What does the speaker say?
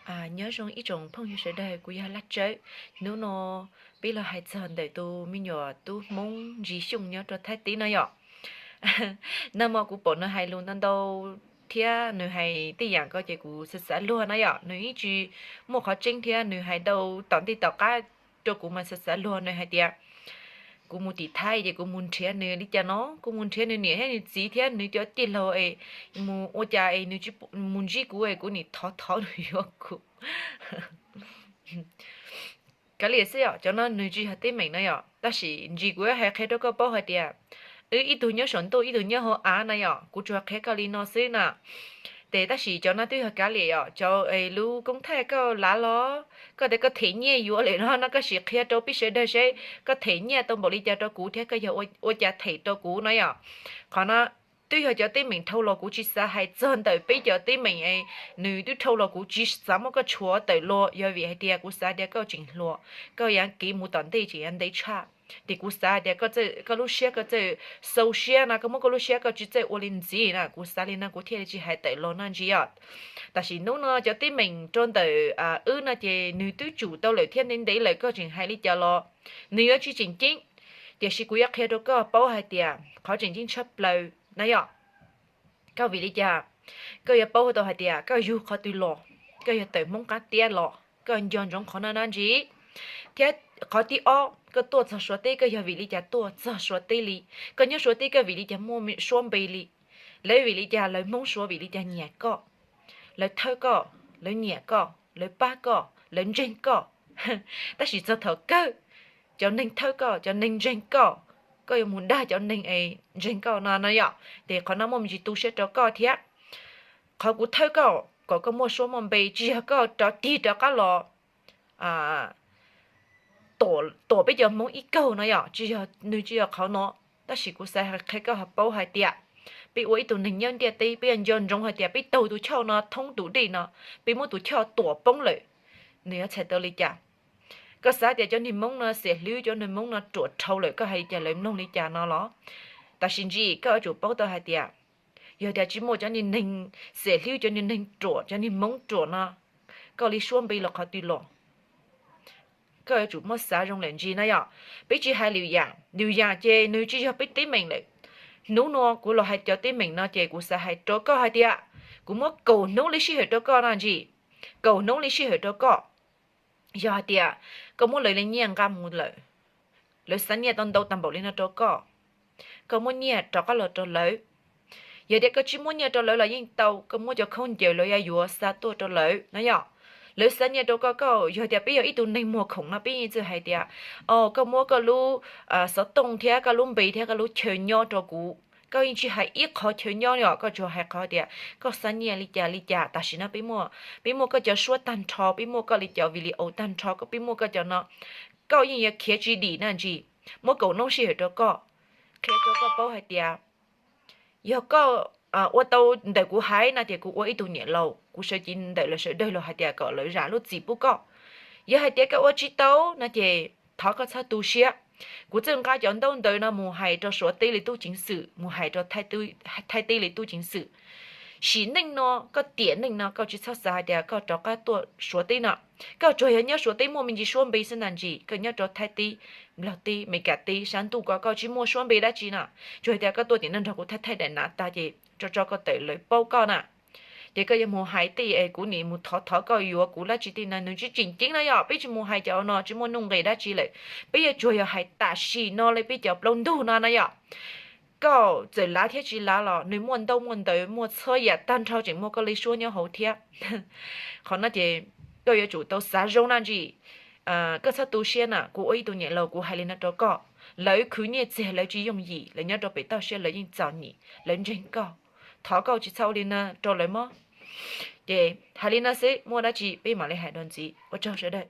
Nyob zoo ib tsoom phooj ywg sawv daws, kuv yog Laj Tsawb. Hnub no peb los hais txog ntawm tus me nyuam tub Hmoob Ntsis Xyooj nyob rau Thaib teb no yom. Nag hmo kuv pom nws hais lus ntau ntau thiab nws hais tej yam ko ces kuv xav xav luag na yom. Nws ib tsis muaj qhov tseeb thiab nws hais ntau tom ntej tom qab rau kuv mas xav xav luag. Nws hais tias kuv mus tim Thaib ces kuv mus nrhiav nws li cas no, kuv mus nrhiav nws niam thiab nws txiv thiab nws cov tij laug es mus ua cas es nws mus ntsib kuv es kuv nim thov thov nws yuav kuv. Kav liam xwb yom, cov no nws tsis yog teeb meem no yom, tab sis Ntsis kuv hais qhia rau koj paub hais tias wb ib tug nyob saum ntuj ib tug nyob hauv av na yom, kuv tsuas qhia koj li no xwb na. Ces tab sis cov no twb yog kav liam yom, cov lub koob thaij koj lav los, koj tias koj them nyiaj yuav lawm no no, koj sim qhia rau peb sawv daws seb koj them nyiaj tau npaum li cas rau kuv thiab koj yog ua cas them rau kuv no yom. Qhov no twb yog cov teeb meem dhau los, kuv tsis xav hais txog ntawm peb cov teeb meem, nws twb dhau los kuv tsis xav muab koj tshuav tawm los, yog vim hais tias kuv xav tias koj tseem hluas, koj yuav kev mus tom ntej tseem yuav ntev tshaj. Ces kuv xav hais tias koj lub siab koj txawj xau siab no, koj muab koj lub siab koj tsis txawj ua li ntxiv na, kuv xav li no kuv thiaj li tsis hais tawm los no Ntsis yom. Tam sim hnub no cov teeb meem rau ntawm wb no ces nws twb tsum tau lawm thiab ntev ntev lawm, koj tseem hais li cas los nws yuav tsis tseem ceeb. Tiam sis kuv yuav qhia rau koj paub hais tias qhov tseem ceeb tshaj plaws na yom, koj vim li cas, koj yuav paub tau hais tias koj yug qhov twg los, koj yog tawm Hmoob qab tiab los, koj nco ntsoov qhov no na Ntsis. Thiab qhov thib ob, koj tuaj txog Suav teb koj yog vim li cas tuaj txog Suav teb li, koj nyob Suav teb koj vim li cas muaj suab npe li. Lawv vim li cas, lawv Hmoob Suav vim li cas nyiam koj, lawv thawj koj, lawv nyiam koj, lawv pab koj, lawv ntseeg koj. Tab sis txog thaum kawg, cov neeg thawj koj, cov neeg ntseeg koj, koj yuav mus dag cov neeg es ntseeg koj no no yom. Ces qhov no muaj me ntsis tu siab rau koj thiab. Qhov kuv thawj koj kom koj muaj suab muaj npe tsis yog koj rov tig rov qab los tuam peb cov Hmoob ib kaug no yom, tsis yog, nws tsis yog qhov no. Tab sis kuv xav qhia koj paub hais tias peb ua ib tug neeg nyob ntiaj teb, peb yuav nco ntsoov hais tias peb taug tus choj no thoob tus dej no, peb muab tus choj tuam poob lawm, nws yuav txhais tau li cas. Koj xav tias cov neeg Hmoob no xiam hlwb, cov neeg Hmoob no ruam dhau lawm, koj hais li cas lawv mloog li cas no los? Tam sim ntsis koj yuav tsum paub tau hais tias yog tias tsis muaj cov neeg xiam hlwb, cov neeg ruam, cov neeg Hmoob ruam no, koj li suab npe los qhov twg los? Koj yuav tsum muab xav zoo lawm Ntsis na yom. Peb tsis hais Liu Yam, Liu Yam ces nws tsis yog peb teeb meem lawm. Hnub no kuv los hais cov teeb meem no ces kuv xav hais rau koj hais tias kuv muab kaum hnub li sij hawm rau koj no Ntsis, kaum hnub li sij hawm rau koj. Yog hais tias koj muab lawv li nyiaj nqa mus lawm, lawv xa nyiaj tau ntau tag npaum li no rau koj, koj muab nyiaj rov qab los rau lawv. Yog tias koj tsis muab nyiaj rau lawv los yeej tau, koj muab cov khaub ncaws lawv yuav yuav xa tuaj rau lawv no yom. Lawv xa nyiaj rau koj, koj yog tias peb yog ib tug neeg muag khoom no peb yeej txawj hais tias, o, koj muab koj lub xov tooj thiab koj lub npe thiab koj lub chaw nyob rau kuv, koj yeej tsis hais ib qhov chaw nyob li os, koj tsuas hais qhov tias koj xa nyiaj li cas li cas. Tam sim no peb muaj, peb muaj koj cov suab tag nrho, peb muaj koj li cov video tag nrho, peb muaj koj cov no, koj yeej yuav khiav tsis dim na Ntsis. Muab kaum hnub sij hawm rau koj, qhia rau koj paub hais tias yog koj ua tau ntawm kuv hais no ces kuv ua ib tug niam laus, kuv sawv cev ntawm lawv sawv daws los hais tias kom lawv zam lub txim pub koj. Yog hais tias koj ua tsis tau no ces thov koj txhob tu siab. Kuv txawj nqa cov ntaub ntawv no mus hais rau Suav teb li tub ceev xwm, mus hais rau Thaib teb li tub ceev xwm. Sim neej no koj tiam neej no koj tsis txhob xav hais tias koj rov qab tuaj Suav teb no, koj tsuas yog nyob Suav teb muaj me ntsis suab npe xwb na Ntsis. Koj nyob rau Thaib teb, Nplog teb, Meskas teb, sab ntuj ko koj tsis muaj suab npe dab tsi na. Tsuas hais tias koj tuaj tim no nrog kuv thaij thaij daim nav tag ces tso tso koj tawm lawv paub koj na. Ces koj yuav mus hais tej es kuv nim mus thov thov koj yuav kuv dab tsi tej no, nws tsis tseem ceeb na yom. Peb tsis mus hais cov no, tsis muaj nuj nqis dab tsi lawm. Peb yuav tsuas yog hais tam sim no li peb cov plaub ntug no na yom. Koj txawm lav thiab tsis lav los nws muaj ntaub muaj ntawv, muaj txhua yam tag nrho, tseem muaj koj li suab nyob hauv thiab. Qhov no ces koj yuav tsum tau xav zoo na Ntsis. Koj txhob tu siab na, kuv ua ib tug niam laus kuv hais li no rau koj. Lawv khwv nyiaj txiag lawv tsis yooj yim, lawv nyob rau pem toj siab lawv yeej txom nyem, lawv ntseeg koj. Thov koj tsis txhob ua li no rau lawv mog. Ces hais li no xwb, muaj dab tsi peb mam li hais dua ntxiv. Ua tsaug sawv daws.